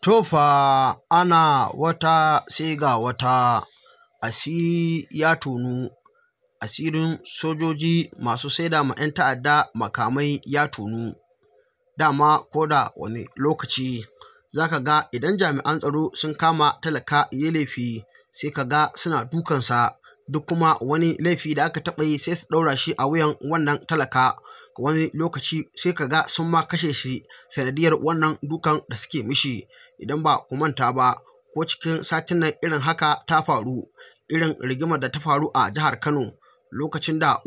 To fa ana wata sai ga wata, asiri ya tonu. Asirin sojoji masu saida ma 'yan ta'adda makamai ya tonu. Dama ko da wane lokaci za ka ga idan jami'an tsaro sun kama talaka ya yi laifi, sai ka ga suna dukansa, duk kuma wani laifi da aka taɓa yi sai su ɗaura shi a wuyan wannan talaka. Wani lokaci sai ka ga sun ma kashe shi sanadiyyar wannan dukan da suke mishi. Idan ba ku manta ba, ko cikin satin nan irin haka ta faru, irin rigimar da ta faru a jihar Kano lokacin da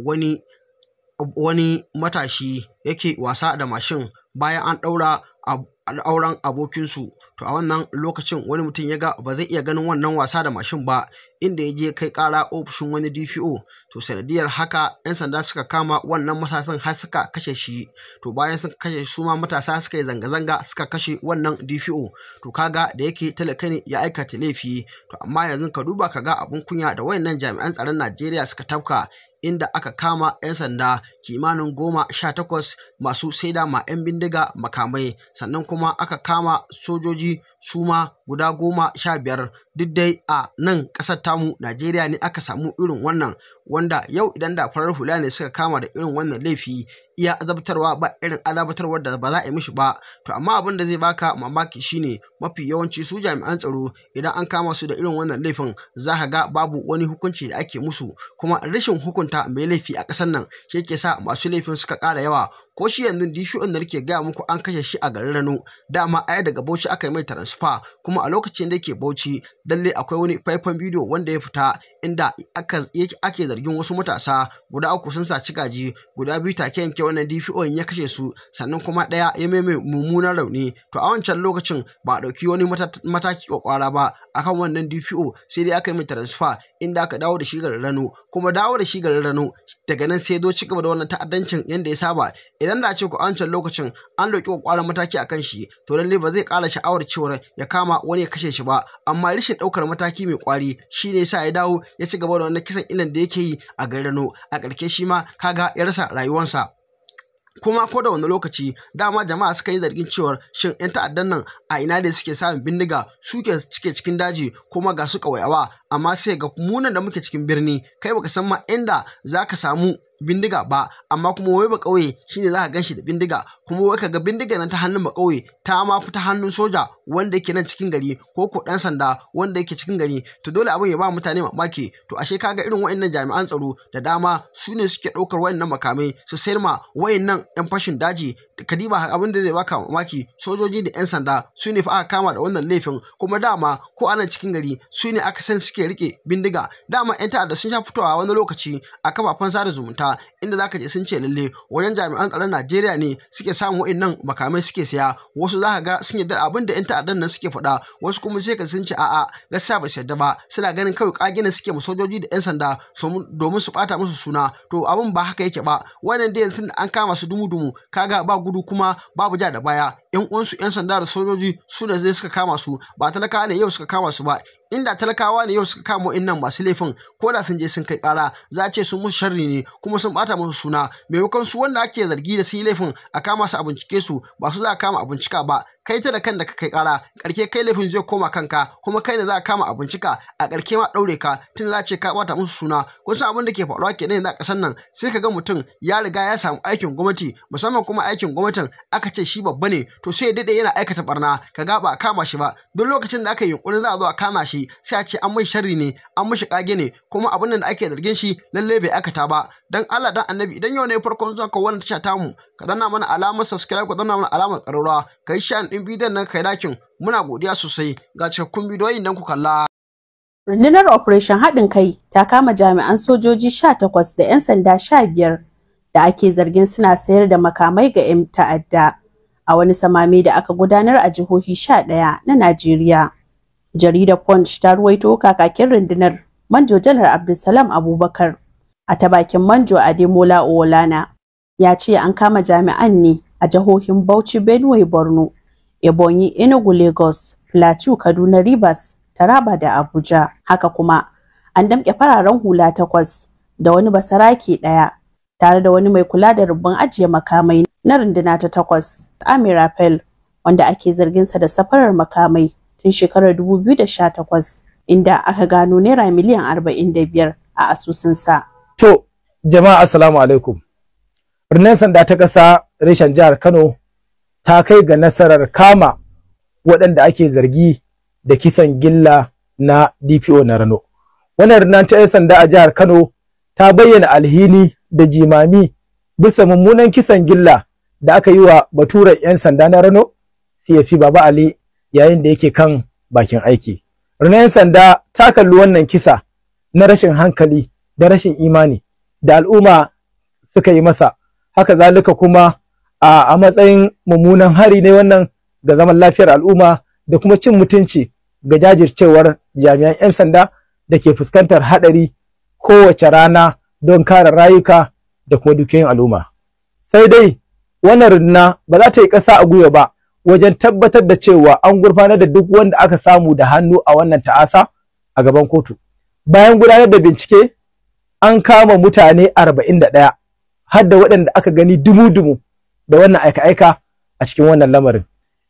wani matashi yake wasa da mashin bayan an ɗaura auren abokinsu. To a wannan lokacin wani mutum ya ga ba zai iya ganin wannan wasa da mashin ba, inda ya je kai ƙara ofishin wani DPO. To sanadiyyar haka 'yan sanda suka kama wannan matasan har suka kashe shi. To bayan sun kashe su ma matasa suka yi zanga-zanga suka kashe wannan DPO. To kaga da yake talaka ne ya aikata laifi. To amma yanzu ka duba ka ga abun kunya da wayannan jami'an tsaron Najeriya suka tafka, inda aka kama 'yan sanda kimanin 18 masu saida ma 'yan bindiga makamai, sannan kuma aka kama sojoji su ma guda 15. Duk dai a nan ƙasar tamu Najeriya ne aka samu irin wannan, wanda yau idan da farar hula ne suka kama da irin wannan laifi, iya azabtarwa ba irin azabtarwar da ba za a yi mishi ba. To amma abin da zai baka mamaki shine mafi yawanci su jami'an tsaro idan an kama su da irin wannan laifin, za ka ga babu wani hukunci da ake musu. Kuma rashin hukunta mai laifi a ƙasar nan shi ke sa masu laifin suka ƙara yawa. Ko shi yanzu DPO da nake gaya muku an kashe shi a garin Rano, dama ai daga Bauchi aka yi mai transfer, kuma a lokacin da yake Bauchi lalle akwai wani faifan bidiyo wanda ya fita inda ake zargin wasu matasa guda 3 sun saci kaji guda 2, take yanke wannan DPO ya kashe su, sannan kuma ɗaya ya mai mummunan rauni. To a wancan lokacin ba a ɗauki wani mataki kwakwara ba akan wannan DPO, sai dai aka yi mai transfer inda aka dawo da shi garin Rano. Kuma dawo da shi garin Rano, daga nan sai zo ci gaba da wannan ta'addancin yanda ya saba. Idan da a ce ku a wancan lokacin an ɗauki kwakwaran mataki akan shi, to lalle ba zai ƙara sha'awar cewar ya kama wani ya kashe shi ba. Amma rashin ɗaukar mataki mai ƙwari shine yasa ya dawo ya ci gaba da wannan kisan illan da yake yi a garin Rano. A ƙarshe shi ma kaga ya rasa rayuwarsa. Kuma ko da wani lokaci dama jama'a suka yi zargin cewar shin 'yan ta'addan nan a ina ne suke samun bindiga, suke cike cikin daji kuma ga su ƙauyawa, amma sai ga munan da muke cikin birni kai baka san ma inda zaka samu bindiga ba, amma kuma wai ba ƙauye shine zaka ganshi da bindiga. Kuma wai kaga bindiga nan ta hannun ba ƙauye ta ma fi ta hannun soja wanda yake nan cikin gari ko ɗan sanda wanda yake cikin gari. To dole abin ya ba mutane mamaki. To ashe kaga irin waɗannan jami'an tsaro da dama su ne suke ɗaukar waɗannan makamai su sayar ma waɗannan 'yan fashin daji. Kadiba abin da zai baka mamaki, sojoji da 'yan sanda su ne fa aka kama da wannan laifin, kuma dama ko anan cikin gari su ne aka san suke rike bindiga. Dama 'yan ta'adda sun sha fitowa wani lokaci a kafafen sada zumunta inda zaka je sun ce lalle wajen jami'an tsaron Najeriya ne suke samun waɗannan makamai suke siya. Wasu zaka ga sun yarda abin da 'yan ta'addan nan suke faɗa, wasu kuma sai ka sun ce a'a gaskiya ba su yarda ba, suna ganin kawai ƙage suke ma sojoji da 'yan sanda domin su ɓata musu suna. To abin ba haka yake ba. Wannan dai yanzu an kama su dumu-dumu, kaga ba gudu kuma babu ja da baya. 'Yan uwansu 'yan sanda da sojoji su ne zai suka kama su, ba talakawa ne yau suka kama su ba. Inda talakawa ne yau suka kama wa'innan masu laifin, ko da sun je sun kai ƙara, za a ce sun musu sharri ne kuma sun ɓata musu suna. Maimakon su wanda ake zargi da sun yi laifin a kama su a bincike su, ba su za a kama a bincika ba. Kai talakan da ka kai ƙara, ƙarshe kai laifin zai koma kanka, kuma kai ne za a kama a bincika, a ƙarshe ma ɗaure ka, tun za a ce ka ɓata musu suna. Kun san abin da ke faruwa kenan yanzu a ƙasar nan, sai ka ga mutum ya riga ya samu aikin gwamnati, musamman kuma aikin gwamnatin aka ce shi babba ne, to sai ya daɗe yana aikata ɓarna, ka ga ba a kama shi ba. Duk lokacin da aka yi yunƙurin za a zo a kama shi, sai a ce an mai sharri ne, an mishi ƙage ne, kuma abin nan da ake zargin shi lalle bai aikata ba. Dan Allah dan Annabi, idan yau ne farkon zuwa ka wannan tasha tamu, ka danna mana alamar subscribe, ka danna mana alamar ƙararrawa, ka yi share ɗin bidiyon nan, ka yi liking. Muna godiya sosai. Ga cikakkun bidiyoyin dan ku kalla. Rundunar Operation Haɗin Kai ta kama jami'an sojoji 18 da 'yan sanda 15 da ake zargin suna sayar da makamai ga 'yan ta'adda a wani samame da aka gudanar a jihohi 11 na Najeriya. Jaridar Punch ta ruwaito kakakin rundunar Manjo Janar Abdulsalam Abubakar a ta bakin Manjo Ademola Owolana ya ce an kama jami'an ne a jihohin Bauchi, Benue, Borno, Ebonyi, Enugu, Lagos, Plateau, Kaduna, Rivers, Taraba da Abuja. Haka kuma an damƙe fararen hula 8 da wani basarake 1 tare da wani mai kula da rumbun ajiye makamai na runduna ta 8, Amir Raphael, wanda ake zarginsa da safarar makamai tun shekarar 2018, inda aka gano naira miliyan 45 a asusunsa. To, jama'a assalamu alaikum. Rundunar sanda ta ƙasa reshen jihar Kano ta kai ga nasarar kama waɗanda ake zargi da kisan gilla na DPO na Rano. Wannan rundunar ta 'yan sanda a jihar Kano ta bayyana alhini da jimami bisa mummunan kisan gilla da aka yi wa baturen 'yan sanda na Rano CSP Baba Ali yayin da yake kan bakin aiki. Rundunar 'yan sanda ta kalli wannan kisa na rashin hankali da rashin imani da al'umma suka yi masa, haka zalika kuma a matsayin mummunan hari ne wannan ga zaman lafiyar al'umma da kuma cin mutunci ga jajircewar jami'an 'yan sanda da ke fuskantar haɗari kowace rana don kare rayuka da kuma dukiyoyin al'umma. Sai dai wannan runduna ba za ta yi ƙasa a gwiwa ba wajen tabbatar da cewa an gurfanar da duk wanda aka samu da hannu a wannan ta'asa a gaban kotu. Bayan gudanar da bincike, an kama mutane 41 har da waɗanda aka gani dumu-dumu da wannan aika-aika a cikin wannan lamarin.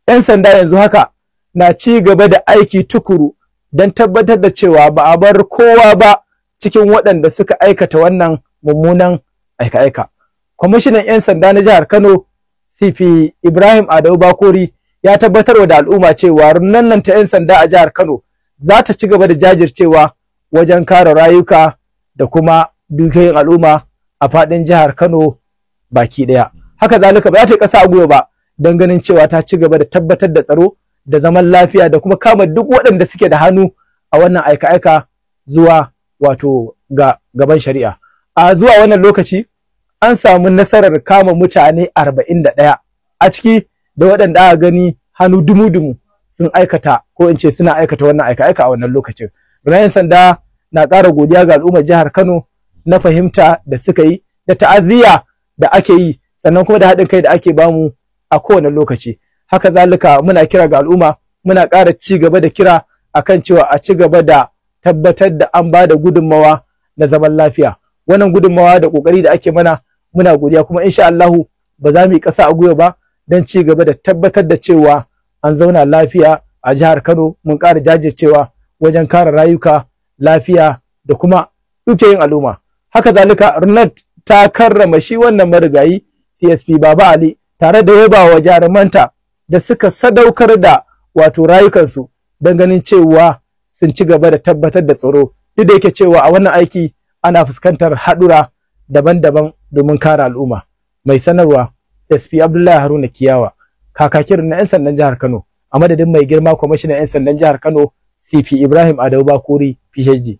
'Yan sanda yanzu haka na ci gaba da aiki tukuru don tabbatar da cewa ba a bar kowa ba cikin waɗanda suka aikata wannan mummunan aika-aika. Kwamishinan 'yan sanda na jihar Kano CP Ibrahim Adamu Bakori ya tabbatarwa da al'umma cewa rundunar nan ta 'yan sanda a jihar Kano za ta ci gaba da jajircewa wajen kare rayuka da kuma dukiyoyin al'umma a faɗin jihar Kano baki ɗaya. Haka zalika ba za ta yi ƙasa a gwiwa ba don ganin cewa ta ci gaba da tabbatar da tsaro da zaman lafiya da kuma kama duk waɗanda suke da hannu a wannan aika-aika zuwa wato ga gaban shari'a. A zuwa wannan lokaci an samu nasarar kama mutane 41 a ciki da waɗanda aka gani hannu dumu-dumu sun aikata ko in ce suna aikata wannan aika-aika a wannan lokacin. Rundunar sanda na ƙara godiya ga al'ummar jihar Kano na fahimta da suka yi da ta'aziyya da ake yi, sannan kuma da haɗin kai da ake bamu a kowane lokaci. Haka zalika muna kira ga al'umma, muna ƙara ci gaba da kira akan cewa a ci gaba da tabbatar da an ba da gudunmawa na zaman lafiya. Wannan gudunmawa da ƙoƙari da ake mana muna godiya, kuma insha Allahu ba za mu yi ƙasa a gwiwa ba don ci gaba da tabbatar da cewa an zauna lafiya a jihar Kano. Mun ƙara jajircewa wajen kare rayuka, lafiya da kuma dukiyoyin al'umma. Haka zalika rundunar ta karrama shi wannan marigayi CSP Baba Ali tare da yaba wa jarumanta da suka sadaukar da wato rayukansu don ganin cewa sun ci gaba da tabbatar da tsaro, duk da yake cewa a wannan aiki ana fuskantar haɗura daban-daban domin kare al'umma. Mai sanarwa SP Abdullahi Haruna Kiyawa, kakakin na 'yan sandan jihar Kano, a madadin mai girma kwamishinan 'yan sandan jihar Kano CP Ibrahim Adamu Bakori PhD.